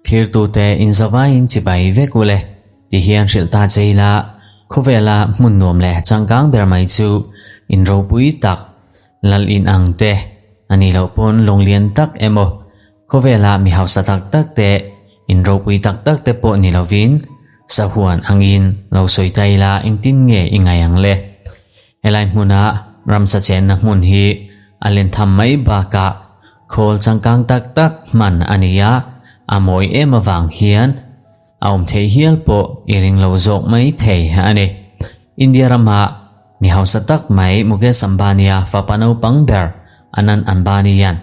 Thlirtute inzavaiin chibai vek ule ti hian hrilh ta che ila, khawvela hmun nuam leh changkang ber mai chu in ropui tak lal in ang te a nih loh pawn lunglian tak emaw khawvela mi hausa tak tak te in ropui tak tak te pawh ni lovin sahuan angin lo sawi ta ila engtin nge i ngai ang le? Helai hmuna ramsa chenna hmun hi a len tham mai bakah khawl changkang tak tak hman a ni a, a mawi em avang hian a awm thei hial pawh i ring lo zawk mai thei a ni. India rama mi hausa tak mai Mukesh Ambani-a fapa naupang ber Anand Ambani-a'n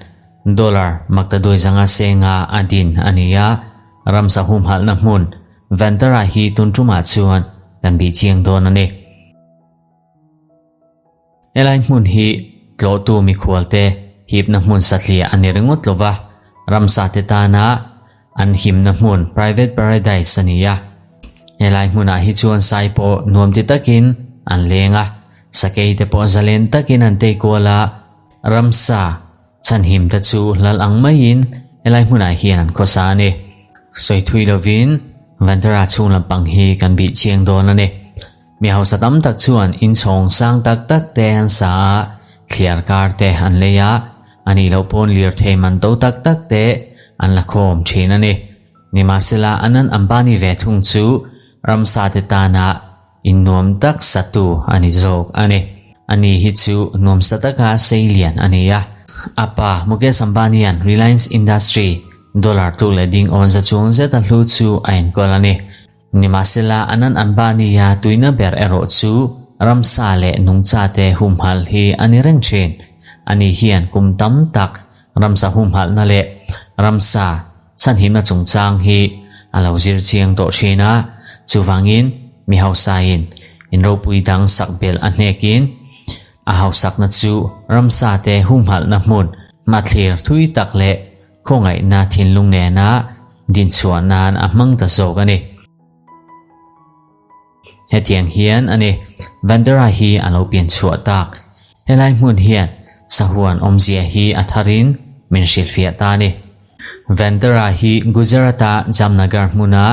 dollar maktaduai zanga senga a din a ni a, ramsa humhalhna hmun Vantara hi tun tumah chuan kan bih chiang dawn a ni. Helai hmun hi tlawhtu mikhualte hipna hmun satliah a ni ringawt lo va, ramsate tana an himna hmun private paradise a ni a. Helai hmunah hi chuan sai pawh nuam ti takin an leng a, sakei te pawh zalen takin an tei kual a, ramsa chhanhim te chu lal ang maiin helai hmunah hian an khawsa a ni. Sawi thui lovin Vantara chhung lampang hi kan bih chiang dawn a ni. Mi hausa tam tak chuan inchhawng sang tak tak te an sa a, thliar kar te an lei a, a nih loh pawn lirthei man to tak tak te an la khawm thin a ni. Nimahsela Anand Ambani ve thung chu ramsa te tana innuam tak satu a ni zawk a ni. Ani hi chu nuamsa taka seilian a ni a, a pa Mukesh Ambani-a'n Reliance Industry dollar tluk leh ding awn za chuang zeta hlu chu a enkawl a ni. Nimahsela, Anand Ambani-a tuina ber erawh chu ramsa leh nungchate humhalh hi a ni reng thin. Ani hian kum tam tak ramsa humhalhna leh ramsa chhanhimna chungchang hi a lo zir chiang tawh thin a, chuvangin mi hausain in ropui dang sak belh a hnekin a hausakna chu ramsate humhalhna hmun hmathlir thui tak leh Khawngaihna thinlung nena dinchhuah nan a hmang ta zawk a ni. Hetiang hian a ni, Bandera hi a lo pian chhuah tak. Helai hmun hian sahuan awmzia hi a tharin min hrilhfiah ta a ni. Bandera hi Gujarat-a Jamnagar hmuna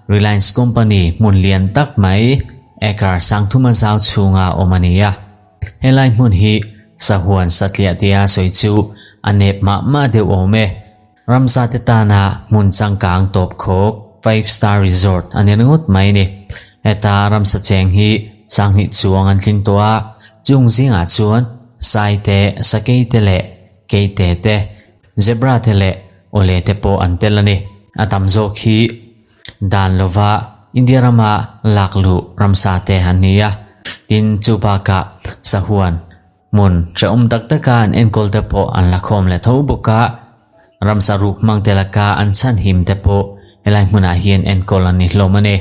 Reliance Company hmun lian tak mai acre sangthuma zau chhunga awm a ni a. Helai hmun hi sahuan satliah tia sawi chu a nep mah mah deuh awm e. Ramsa te tana hmun changkang tawp khawk five star resort a ni ringawt mai ni. Heta ramsa cheng hi sanghnih chuang an tling tawh a, chung zingah chuan sai te, sakei te leh keite te, zebra te leh awle te pawh an tel a ni. A tam zawk hi Dan lova India rama lak luh ramsa te an ni a, tin chu bakah sahuan hmun hrehawm tak taka an enkawl te pawh an la khawm leh tho bawk a, ramsa ruk hmang te laka an chhanhim te pawh helai hmunah hian enkawl an ni hlawm a ni.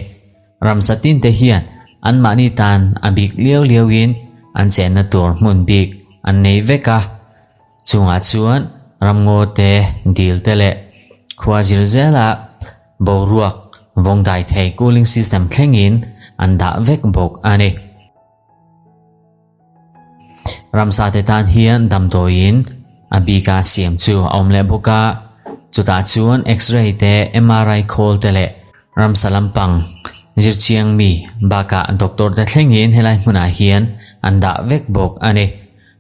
Ramsa tin te hian anmahni tan a bik liau liauin an chenna tur hmun bik an nei vek a, Chungah chuan ramngaw te, dil te leh khua zir zela boruak vawng dai thei cooling system thlengin an dah vek bawk a ni. Ramsa te tan hian damdawiin a bika siam chu a awm leh bawk a, chutah chuan X-ray te, MRI khawl te leh ramsa lampang zirchiang mi bakah doctor te thlengin helai hmunah hian an dah vek bawk a ni.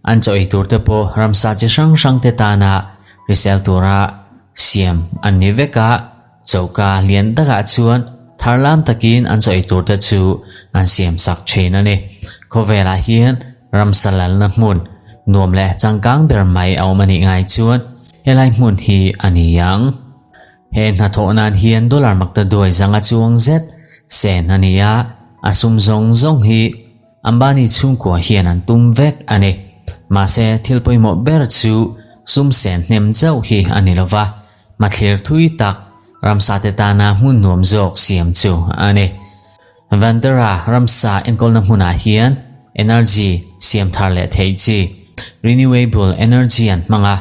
An chaw ei tur te pawh ramsa chi hrang hrang te tana hrisel tura siam an ni vek a, choka lian takah chuan tharlam takin an chaw ei tur te chu an siam sak thin a ni. Khawvelah hian ramsa lalna hmun nuam leh changkang ber mai a awm a nih ngai chuan helai hmun hi a ni ang. He hnathawh nan hian dollar makta duai zanga chuang zet sen a ni a, a sum zawng zawng hi Ambani chhungkua hian an tum vek a ni. Mahse, thil pawimawh ber chu sum sen hnem chauh hi a ni lova, hmathlir thui tak ramsate tana hmun nuam zawk siam chu a ni. Vandera ramsa enkawlna hmunah hian energy siam thar leh theih chi, renewable energy an hmang a,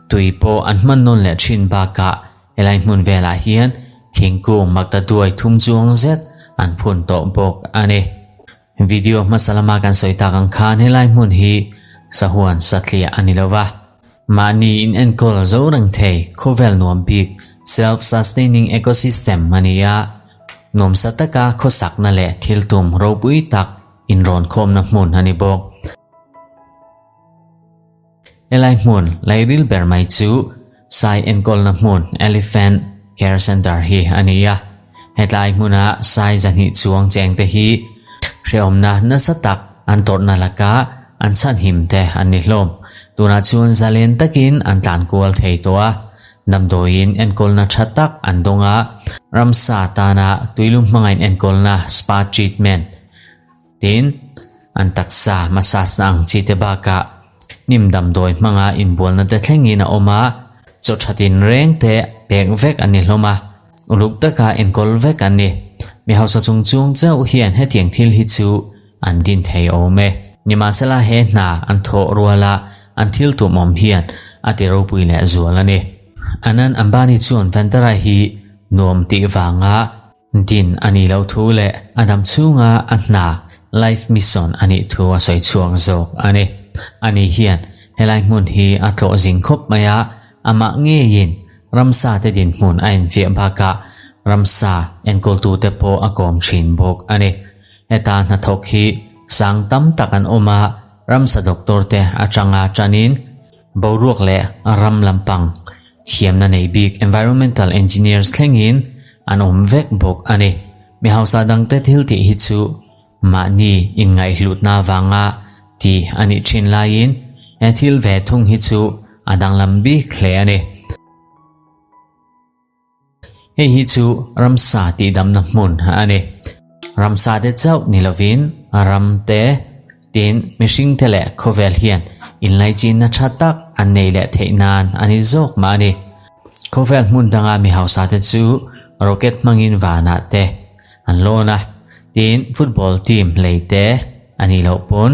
tui pawh an hman nawn leh thin bakah Helai hmun velah hian thingkung makta duai thum chuang zet an phun tawh bawk a ni. Video hmasa lama kan sawi tak ang khan helai hmun hi sahuan satliah a ni lo va. Mahni in enkawl zo reng thei khawvel nuam bik, self-sustaining ecosystem, a ni a. Nuamsa taka khawsakna leh thil tum ropui tak inrawn khawmna hmun a ni bawk. Helai hmun lairil ber mai chu Sai enkawlna hmun Elephant Care Centre hi a ni a. Hetlai hmuna sai zahnih chuang chengte hi hrehawmna nasa tak an tawrhna laka an chhanhim te an ni hlawm. Tunah chuan zalen takin an tlan kual thei tawh a, damdawiin enkawlna tha tak an dawng a, ramsa tana tuilum hmangain enkawlna spa treatment Tin, an taksa massage na ang chi te bakah hnim damdawi hmanga inbualna te thlengin a awm a, chaw tha tinreng te pek vek an ni hlawm a, uluk taka enkawl vek an ni. Mi hausa chung chung chauh hian hetiang thil hi chu an din thei awm e. Nimahsela he hna an thawh ruala an thil tum awm hian a ti ropui leh zual a ni. Anand Ambani chuan Vantara hi nuam tih vanga Din a nih loh thu leh a dam chhunga a hna, life mission, a nih thu a sawi chhuak zawk a ni. Ani hian helai hmun hi a tlawh zing khawp mai a, amah ngeiin ramsa te dinhmun a enfiah bakah ramsa enkawltute pawh a kawm thin bawk a ni. Heta hnathawk hi sang tam tak an awm a, ramsa doctor te atanga tanin boruak leh ram lampang Thiamna nei bik environmental engineers thlengin an awm vek bawk a ni. Mi hausa dangte thil tih hi chu mahni inngaihhlutna vanga ti a nih thin laiin he thil ve thung hi chu a danglam bik hle a ni. Hei hi chu ramsa tihdamna hmun a ni. Ramsa te chauh ni lovin ram te, tin mihring te leh khawvel hian inlaichinna tha tak an nei leh theih nan a ni zawk mah a ni. Khawvel hmun danga mi hausa te chu rocket hmangin vanah te an lawn a, tin football team lei te a nih loh pawn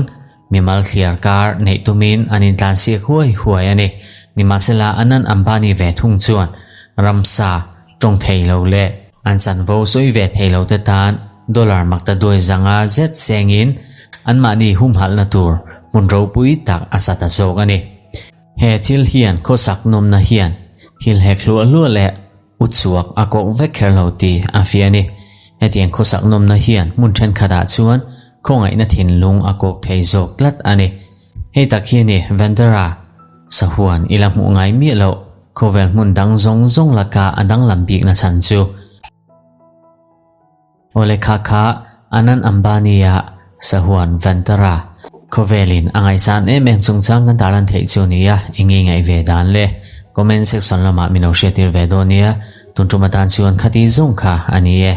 Mimal thliar kar neih tumin an intlansiak huai huai a ni. Nimahsela Anand Ambani ve thung chuan ramsa tawng thei lo leh an chanvo sawi ve thei lo te tan dollar makta duai zanga zet sengin anmahni humhalhna tur hmun ropui tak a sa ta zawk a ni. He thil hian khawsak nawmna hian thil hek hluah hluah leh U chhuak a kawk vek kher lo tih a fiah a ni. Hetiang khawsak nawmna hian hmun thenkhatah chuan khawngaihna thinlung a kawk thei zawk tlat a ni. Hei tak hi a ni Vendera sahuan i la hmuh ngai miah loh khawvel hmun dang zawng zawng laka a danglam bikna chhan chu. Awle kha kha Anand Ambani-a sahuan Vantara khawvelin a ngaihsan em em chungchang kan tarlan theih chu nia eng nge ngaih ve dan le? Comment section lamah min lo hriattir ve dawn nia, tun tum atan chuan khati zawng kha a ni e.